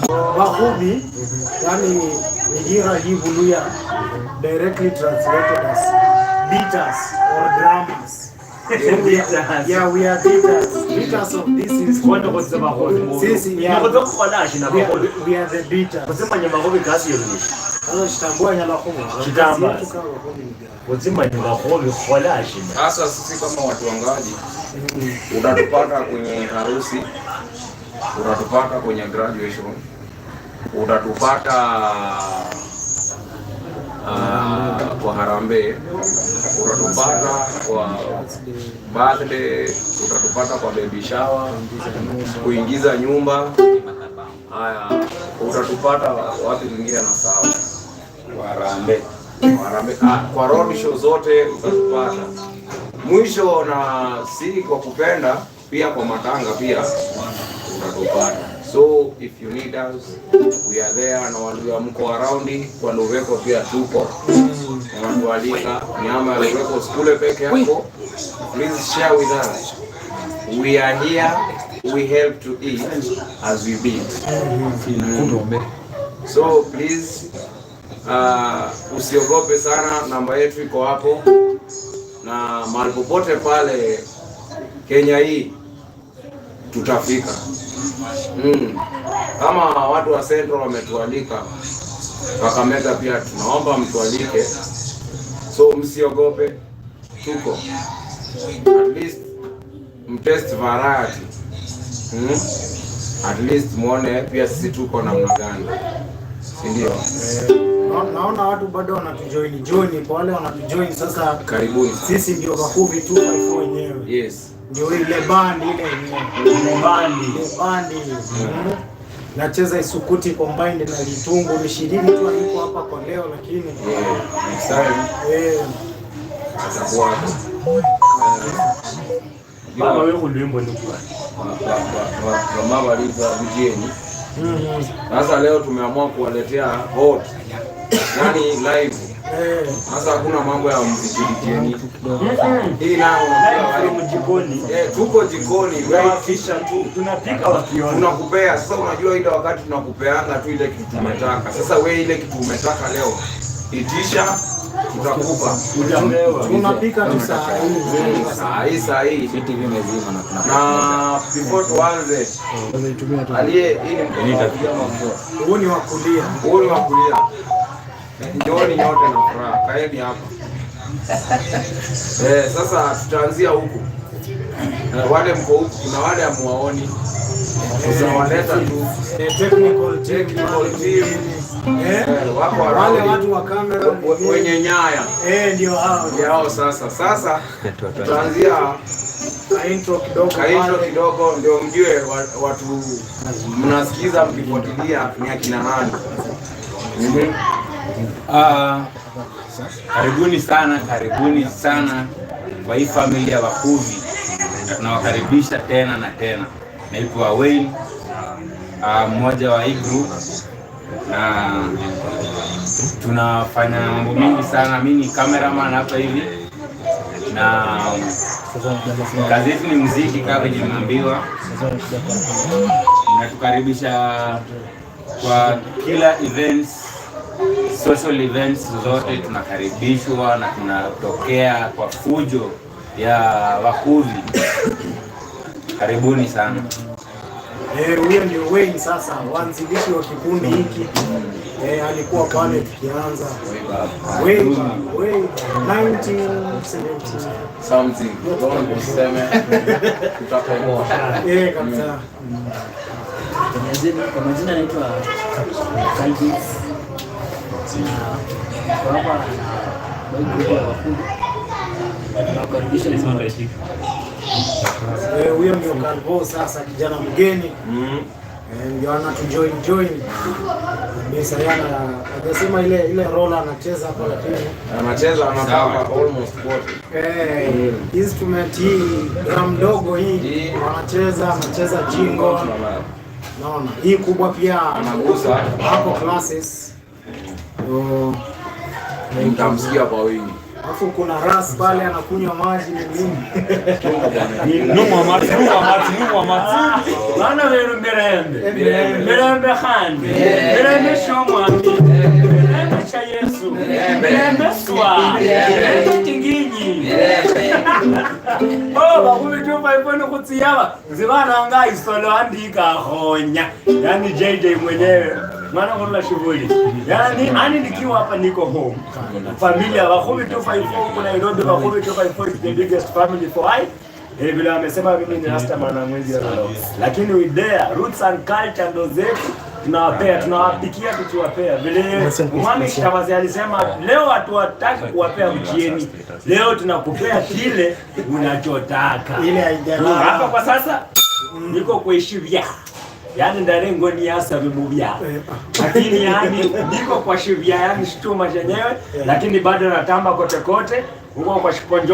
Bahubi, yani Nigira Hibuluya, directly translated as beaters or drummers. Yeah, we are beaters. Beaters of this instrument. Sisi, yeah, we are the beaters. Sasa shitambua nyala kubwa. Shitamba. Kazi yetu kama Bahubi ni gani? Sasa sisi kama watu wangaji, utatupata kwenye harusi, utatupata kwenye graduation, utatupata kwa harambee, utatupata kwa birthday, utatupata kwa baby shower, kuingiza nyumba. Haya, utatupata wapi mwingine na sawa Harambee. Harambee. Ah, kwa road show zote utatupata. Mwisho na si kwa kupenda, pia kwa matanga pia utatupata. So if you need us, we are there. Na walio mko around kwa Luveko pia tuko na watualika nyama ya Luveko, usikule peke yako, please share with us. We are here, we help to eat as we beat. So please usiogope sana, namba yetu iko hapo, na mahali popote pale Kenya hii tutafika. Kama watu wa Central wametualika Kakamega, pia tunaomba mtualike, so msiogope, tuko at least mtest variety. At least muone pia sisi tuko namna gani, si ndio? Naona watu bado wanatujoin join, kwa wale wanatujoin sasa, Karibuni sana. sisi ndio Bahubi 254 wenyewe. Yes. Ndio ile band ile yenyewe. Ile bandi. Nacheza isukuti combined na litungu mishirini tu aliko hapa kwa leo, lakini Yeah. Next time atakuwa hapo. Baba wewe ulwimbo ni kwa. Mama waliza vijeni. Sasa leo tumeamua kuwaletea hot, yani live. Sasa hakuna mambo ya mziki jeni. Hii nayo Live from jikoni. Eh, tuko jikoni, wewe kisha tu Tunapika wakiona. Tunakupea. Sasa unajua ile wakati tunakupeanga tu ile kitu tumetaka. Sasa we ile kitu umetaka leo itisha, tutakupa. Utapewa. Tunapika tu saa hii. Saa hii saa hii. TV imezima na kuna Na before tuanze, aliye hii ni mkono wa kulia ama mkono? Huu ni wa kulia. Huu ni wa kulia. Njooni nyote na furaha, kaeni hapa. Eh, sasa tutaanzia huku. Wale mko huku, kuna wale hamuwaoni, tutawaleta tu. Technical team. Technical team. Wako Wale around. watu wa kamera Wenye nyaya eh, ndio hao. ndio hao sasa. Sasa tutaanzia Ka intro kidogo kaintro pale. Kidogo ndio mjue watu mnasikiza mkifuatilia ni akina nani. Ah, karibuni sana, karibuni sana kwa hii familia ya Wakuvi. Tunawakaribisha tena na tena. Naitwa Wayne, mmoja wa hii group, na tunafanya mambo mingi sana. Mimi ni cameraman hapa hivi na kazi yetu ni muziki kama venye mmeambiwa. Natukaribisha kwa kila events, social events zote tunakaribishwa na tunatokea kwa fujo ya Wakuvi. Karibuni sana. Eh, huyo ndio Wayne sasa, waanzilishi wa kikundi hiki. Eh, alikuwa pale tukianza. Way back, way 1970. Something. Don't useme tutakomoa. Eh, kabisa. Kwa majina naitwa Calvins na kwa hapa na group ya Wakuvi. Tunawakaribisha nyote. Eh, huyo ndio Calvo sasa, kijana mgeni. Eh, ndio anatujoin join kabisa, yana hajasema ile ile role anacheza hapo, lakini Anacheza, anataka almost wote. Eh, instrument hii drum ndogo hii Hii. anacheza jingo, naona hii kubwa pia Anagusa. Hapo classes. Oh, Mtamsikia kwa wingi. alafu kuna ras pale anakunywa maji ni nini? Numwa mati, numwa mati, numwa mati. Bana benu mirembe. Mirembe. Mirembe khandi. Mirembe shomwami. Mirembe cha Yesu. Mirembe swa. Mirembe tinginyi. Oh, bakumi 254 ni kutsiyaba. Nzibananga isolo andika khonya. Yani JJ mwenyewe. Mwana kurula shughuli. Yani ani nikiwa hapa niko home. Familia Bakumi 254 huko Nairobi, Bakumi 254 is the biggest family for I. Eh, vile amesema mimi ni Rastaman na mwezi wa leo. Lakini we there, roots and culture ndo zetu tunawapea, tunawapikia tukiwapea. Vile Mwami Shitabazi alisema leo watu wataki kuwapea mchieni. Leo tunakupea kile unachotaka. Ile haijalala. Hapa kwa sasa niko kuishivya. Yaani ndarengo ni hasa vimubya. Lakini yani niko kwa shivya, yani shituma chenyewe, lakini bado natamba kote kote huko kwa shiponjo.